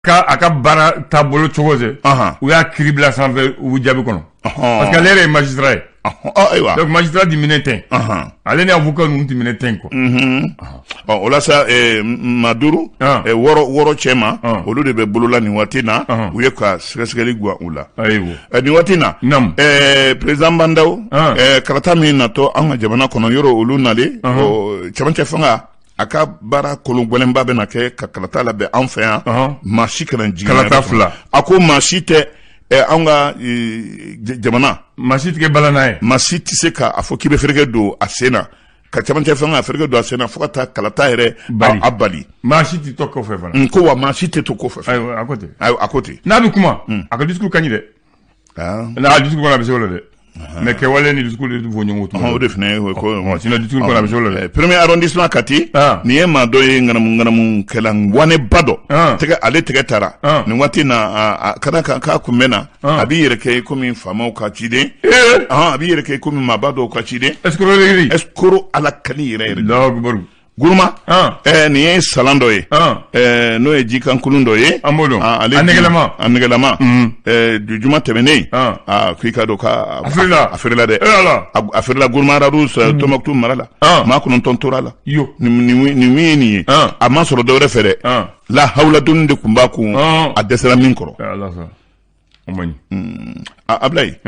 Ka a ka baara taabolo cogo se, u y'a kiri bila sanfɛ, u jaabi kɔnɔ, parce que ale yɛrɛ ye magistrat ye. Ayiwa. Donc magistrat di minɛ tɛ, ale ni avocat ninnu tɛ minɛ tɛ quoi. Ɔ, o la sa, maa duuru, wɔɔrɔ, wɔɔrɔ cɛ ma, olu de bɛ bolola nin waati na, u ye ka sɛgɛsɛgɛli gwan u la. Nin waati na, président Bah N'Daw, kalata min natɔ an ka jamana kɔnɔ, yɔrɔ olu nalen cɛmancɛ fanga, a ka baara kolon gɛlɛnba bɛna kɛ ka kalata labɛn an fɛ yan. Maa si kana jigin. Kalata fila. A ko maa si tɛ an ka jamana. Maa si tigɛ bala n'a ye. Maa si tɛ se k'a fɔ k'i bɛ fereke don a sen na, ka cɛmancɛ fanga fereke don a sen na fo ka taa kalata yɛrɛ a bali. Maa si tɛ to kɔfɛ fana. Ko wa maa si tɛ to kɔfɛ. Ayiwa, a ko ten. Ayiwa, a ko ten. N'a bɛ kuma, a ka discours ka ɲi dɛ. N'a discours kɔnɔ, a bɛ se o la dɛ. Mais kɛwale ni discours de fɔ ɲɔgɔn kɔ. O de fana ye ko. Sinon discours kɔnɔ, a bɛ se o la dɛ. Premier arrondissement Kati, nin ye maa dɔ ye, ŋanamu ŋanamukɛla waneba dɔ. Tɛgɛ ale tɛgɛ taara nin waati na ka da kan k'a kun bɛ na, a b'i yɛrɛ kɛ komi faamaw ka ciden, a b'i yɛrɛ kɛ komi maaba dɔw ka ciden. Escroquerie. Escroc ala kali yɛrɛ yɛrɛ. Allahu akbar. Guruma, nin ye salan dɔ ye, n'o ye jikankulun dɔ ye. An b'o dɔn. Ale a nɛgɛlama. A nɛgɛlama. Juma tɛmɛnen, k'i ka dɔn k'a a feerela. A feerela dɛ. A feerela Guruma Rharous, Tɔnbukutu mara la. Maa 9 tora la. Yo. Nin min ye nin ye, a ma sɔrɔ dɔwɛrɛ fɛ dɛ, la hawula doni de tun b'a kun, a dɛsɛra min kɔrɔ. Ablaye,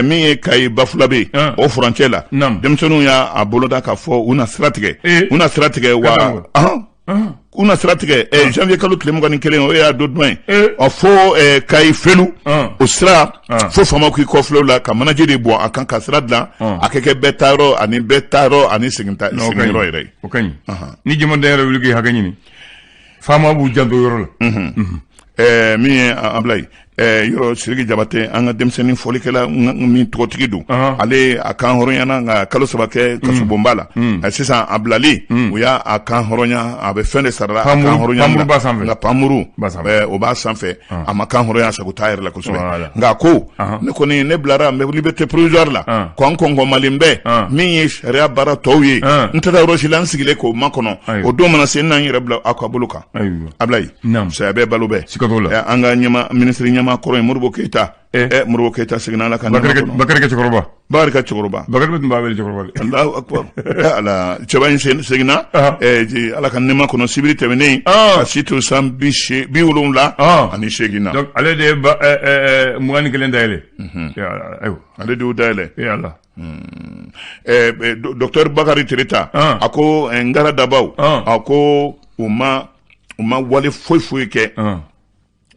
min ye Kayi Bafulabe, o furancɛ la, denmisɛnninw y'a boloda k'a fɔ u na sira tigɛ, u na sira tigɛ wa, u na sira tigɛ janvier kalo tile 21, o y'a don duman ye, ɔ fo Kayi Felu, o sira, fo faamaw k'i kɔfilɛ la ka manaje de bɔ a kan ka sira dilan, a kɛ kɛ bɛɛ taayɔrɔ ani bɛɛ taayɔrɔ ani segin yɔrɔ yɛrɛ ye. O ka ɲi. Ni jamanaden yɛrɛ wuli k'i hakɛ ɲini, faama b'u janto yɔrɔ la. Min ye Ablaye, yɔrɔ Sidiki Jabate, an ka denmisɛnnin fɔlikɛla min tɔgɔtigi don, ale a kan hɔrɔnyana nka kalo 3 kɛ kasobonba la. Sisan a bilalen, u y'a a kan hɔrɔnya, a bɛ fɛn de sara la a kan hɔrɔnya. Nka panmuru o b'a sanfɛ, a ma kan hɔrɔnya, sago t'a yɛrɛ la kosɛbɛ. Nka ko ne kɔni ne bilara, n bɛ liberté provisoire la, ko an kɔnkɔnmalen bɛ min ye sariya baara tɔw ye, n tɛ taa yɔrɔ si la, n sigilen k'o makɔnɔ, o don mana se, n na n yɛrɛ bila aw ka bolo kan. Ablaye, saya bɛ balo bɛɛ. An ka ɲɛma minisiri ɲɛmaa kɔrɔ ye Modibo Keyita, Modibo Keyita seginna Ala ka Bakari ka cɛkɔrɔba. Bakari ka cɛkɔrɔba. Bakari tun b'a wele cɛkɔrɔba. Allahu akbar. Ala cɛba in seginna Ala ka nɛɛma kɔnɔ sibiri tɛmɛnen, ka si to san 78 na. Donc ale de ye 21 dayɛlɛ. Ayiwa. Ale de y'o dayɛlɛ. E Ala. Docteur Bakari Tereta, a ko Ngara Dabaw, a ko u ma wale foyi foyi kɛ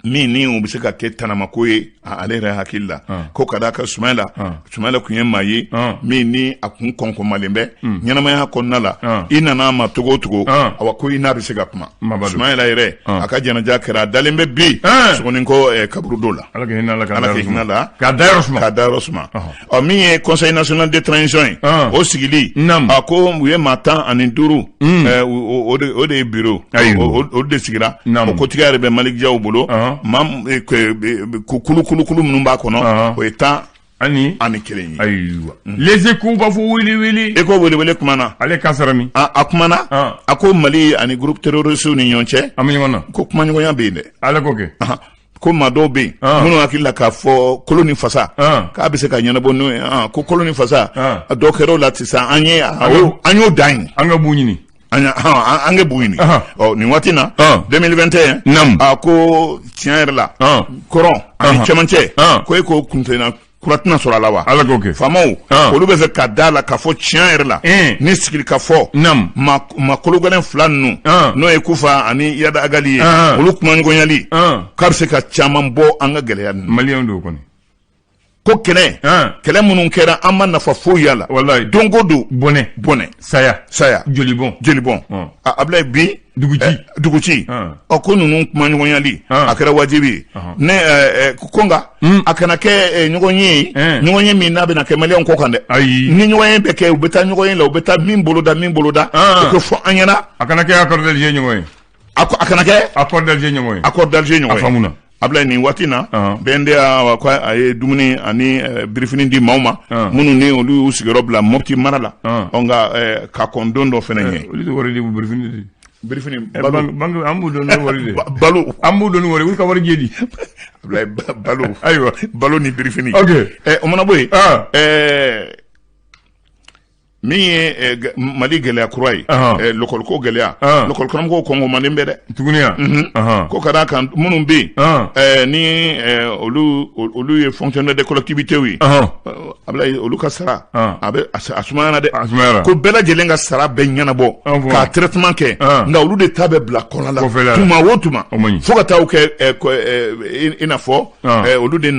min ni u bɛ se ka kɛ tanamako ye ale yɛrɛ hakili la, ko ka d'a kan Sumayila, Sumayila tun ye maa ye min ni a kun kɔnkɔnmalen bɛ ɲɛnamaya kɔnɔna la. I nana a ma cogo o cogo, awa ko i n'a bɛ se ka kuma. Sumayila yɛrɛ, a ka janaja kɛra, a dalen bɛ bi Sogonikɔ kaburudo la. Ala ka hinɛ la. Ala ka hinɛ la. K'a dayɔrɔ suma. K'a dayɔrɔ suma. Ɔ, min ye Conseil national de transition ye, o sigili, a ko u ye maa 15, o de ye bureau, o de sigira. O kotigiya yɛrɛ bɛ Malick Diaw bolo. Maa kulu kulu kulu minnu b'a kɔnɔ, o ye tan ani ani kelen ye. Ayiwa, Les Échos b'a fɔ wele wele. E ko wele wele kumana. Ale kan sara min. A kumana, a ko Mali ani groupe terroriste ni ɲɔgɔn cɛ. An bɛ ɲɔgɔn na. Ko kumaɲɔgɔnya bɛ yen dɛ. Ala k'o kɛ. Ko maa dɔw bɛ yen minnu hakili la k'a fɔ kolo ni fasa k'a bɛ se ka ɲɛnabɔ n'o ye, ko kolo ni fasa dɔ kɛra o la sisan, an ye an y'o dan ye. An ka b'u ɲini. An ka b'u ɲini. Ɔ, nin waati na, 2021, a ko tiɲɛ yɛrɛ la, kɔrɔn ani cɛmancɛ, ko e ko kuntilenna kura tɛna sɔrɔ a la wa? Ala k'o kɛ. Faamaw, olu bɛ fɛ ka da la k'a fɔ tiɲɛ yɛrɛ la, ni sigili ka fɔ maa kologɛlɛn fila ninnu, n'o ye Kufa ani Iyad Ag Ghali ye, olu kumaɲɔgɔnyali k'a bɛ se ka caman bɔ an ka gɛlɛya ninnu. Maliyɛnw don kɔni. Ko kɛlɛ kɛlɛ minnu kɛra, an ma nafa foyi y'a la. Walayi. Don o don. Bɔnɛ. Bɔnɛ. Saya. Saya. Jolibɔn. Jolibɔn. Abulaye, bi duguci. Duguci. Ɔ, ko ninnu kumaɲɔgɔnyali, a kɛra wajibi ye ne ko, nka a kana kɛ ɲɔgɔn ye, ɲɔgɔn ye min n'a bɛna kɛ maliyɛnw kɔ kan dɛ. Ayi. Ni ɲɔgɔn ye bɛ kɛ, u bɛ taa ɲɔgɔn ye la, u bɛ taa min boloda, min boloda, o kɛ fɔ an ɲɛna. A kana kɛ accord d'Alger ɲɔgɔn ye. A kana kɛ accord d'Alger ɲɔgɔn ye. Accord d'Alger ɲɔgɔn ye. A faamuna. Abulaye, nin waati na, BNDA ko a ye dumuni ani birifini di maaw ma minnu ni olu y'u sigiyɔrɔ bila Mopti mara la. Ɔ, nka ka kɔn don dɔ fana ɲɛ. Olu tɛ wari di, birifini di. Birifini, balo. Banque, an b'u dɔn ni wari de. Balo. An b'u dɔn ni wari, olu ka wari jɛ di. Ablaye, balo. Ayiwa. Balo ni birifini. Ok. O mana bɔ yen, min ye Mali gɛlɛya kura ye, lɔkɔliko gɛlɛya, lɔkɔlikaramɔgɔw kɔngɔ manden bɛ dɛ. Tuguni yan. Ko ka d'a kan, minnu bɛ yen ni olu ye fonctionnaire de collectivité ye, Ablaye, olu ka sara a bɛ a sumayara dɛ. A sumayara. Ko bɛɛ lajɛlen ka sara bɛ ɲɛnabɔ k'a traitement kɛ, nka olu de ta bɛ bila kɔla la tuma o tuma, fo ka taa kɛ i n'a fɔ olu de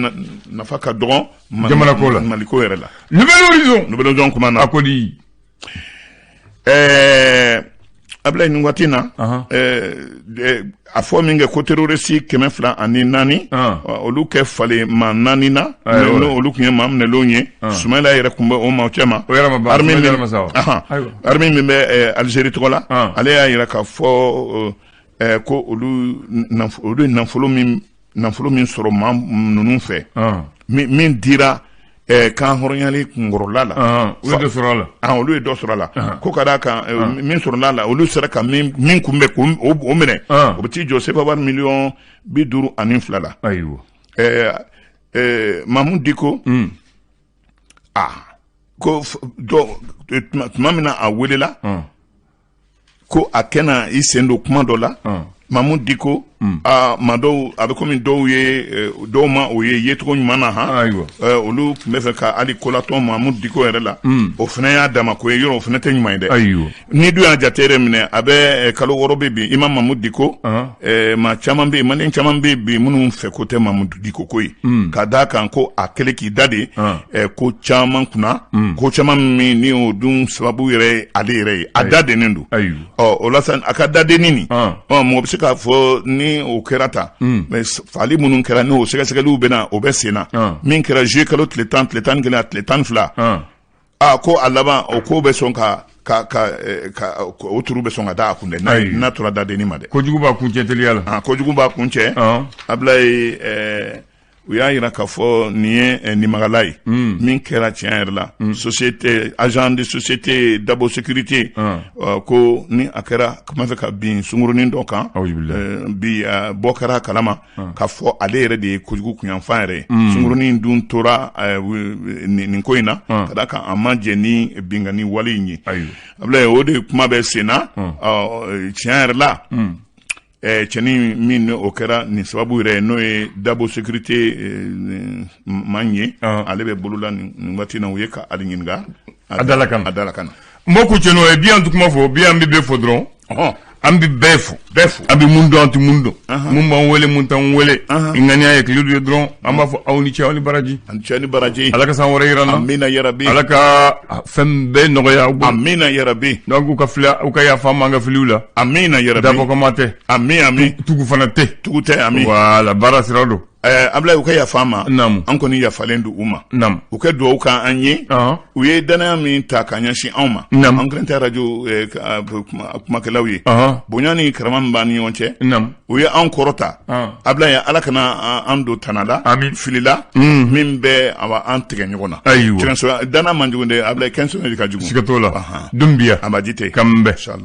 nafa ka dɔgɔ jamana ko la. Maliko yɛrɛ la. Nouvel Horizon. Nouvel Horizon kuma na. A ko di? Ablaye, nin waati in na, a fɔ min kɛ ko terroriste 204, olu kɛ falen maa naani na, olu tun ye maa minɛlenw ye. Sumayila yɛrɛ tun bɛ o maaw cɛ ma. Armée min bɛ Algérie tɔgɔ la, ale y'a yira k'a fɔ ko olu ye nafolo min sɔrɔ maa ninnu fɛ, min dira kan hɔrɔnyali kunkɔrɔla la. Olu ye dɔ sɔrɔ a la. Olu ye dɔ sɔrɔ a la. Ko ka d'a kan, min sɔrɔla a la, olu sera ka min kunbɛn k'o minɛ, o bɛ t'i jɔ sefa wari miliyɔn 52 la. Ayiwa. Mamu Diko, aa, ko dɔ tuma min na a welela ko a kɛna i sen don kuma dɔ la, Mamu Diko, aa, maa dɔw a bɛ komi dɔw ye, dɔw ma o ye yecogo ɲuman na han. Olu tun bɛ fɛ ka hali kolatɔn Mamu Diko yɛrɛ la. O fana y'a dama ko ye yɔrɔ, o fana tɛ ɲuman ye dɛ. Ni dun y'a jate yɛrɛ minɛ, a bɛ kalo 6 bɛ bi i ma Mamu Diko, maa caman bɛ yen, Maliyɛn caman bɛ yen bi minnu fɛ ko tɛ Mamu Diko ko ye, ka d'a kan ko a kɛlen k'i da de ko caman kunna, ko caman min ni o dun sababu yɛrɛ ye ale yɛrɛ ye, a da dennen don. Ɔ, o la sa, a ka dadenni nin, ɔ, mɔgɔ bɛ se k'a fɔ ni o kɛra tan, mais faali minnu kɛra, n'o sɛgɛsɛgɛliw bɛ na, o bɛ sen na. Min kɛra juillet kalo tile 10, tile 11, a tile 12, aa, ko a laban o ko bɛ sɔn ka o turu bɛ sɔn ka da a kun dɛ, n'a tora dadenni ma dɛ. Kojugu b'a kun cɛ teliya la. Kojugu b'a kun cɛ. Ablaye, u y'a yira k'a fɔ nin ye nimagala ye min kɛra tiɲɛ yɛrɛ la. Société, agent de société Dabo Sécurité, ko ni a kɛra kuma fɛ ka bin sunkurunin dɔ kan bi, bɔ kɛra a kalama k'a fɔ ale yɛrɛ de ye kojugu kunyanfan yɛrɛ ye. Sunkurunin dun tora nin ko in na, ka d'a kan a ma jɛ ni binkanni wale in ye. Ablaye, o de kuma bɛ sen na tiɲɛ yɛrɛ la. Cɛnin min o kɛra nin sababu yɛrɛ ye, n'o ye Dabo Sécurité man ye, ale bɛ bolola nin waati na, u ye ka ale ɲininka. A dala kan. A dala kan. N b'o cɛ n'o ye bi, an tɛ kuma fɔ bi, an bɛ bɛɛ fo dɔrɔn. An bɛ bɛɛ fo. Bɛɛ fo. An bɛ mun dɔn, an tɛ mun dɔn, mun b'an wele, mun t'an wele, ŋaniya ye tile ye dɔrɔn. An b'a fɔ aw ni ce, aw ni baraji. An cɛ ni baraji. Ala ka san wɛrɛ yira n na. Amina yarabi. Ala ka fɛn bɛɛ nɔgɔya aw bolo. Amina yarabi. Donc u ka fili, u ka yafa an ka filiw la. Amina yarabi. Dabɔkama tɛ. Ami, ami. Tugu fana tɛ. Tugu tɛ, ami. Voilà, baara sira don. Ablaye, u ka yafa an ma. Naamu. An kɔni yafalen don u ma. Naamu. U ka dugawu kan an ye. U ye danaya min ta ka ɲɛsin anw ma. Naamu. An kɛlen tɛ arajo kumakɛlaw ye. Bonya ni karama min b'an ni ɲɔgɔn cɛ. Naamu. U ye anw kɔrɔta. Ablaye, Ala kana an don tana la. Amin. Filila min bɛ an tigɛ ɲɔgɔn na. Ayiwa. Kɛnɛso dana man jugu dɛ, Ablaye, kɛnɛso de ka jugu. Siga t'o la. Dunbiya. Abaji tɛ. Kan bɛɛ. Inshallah.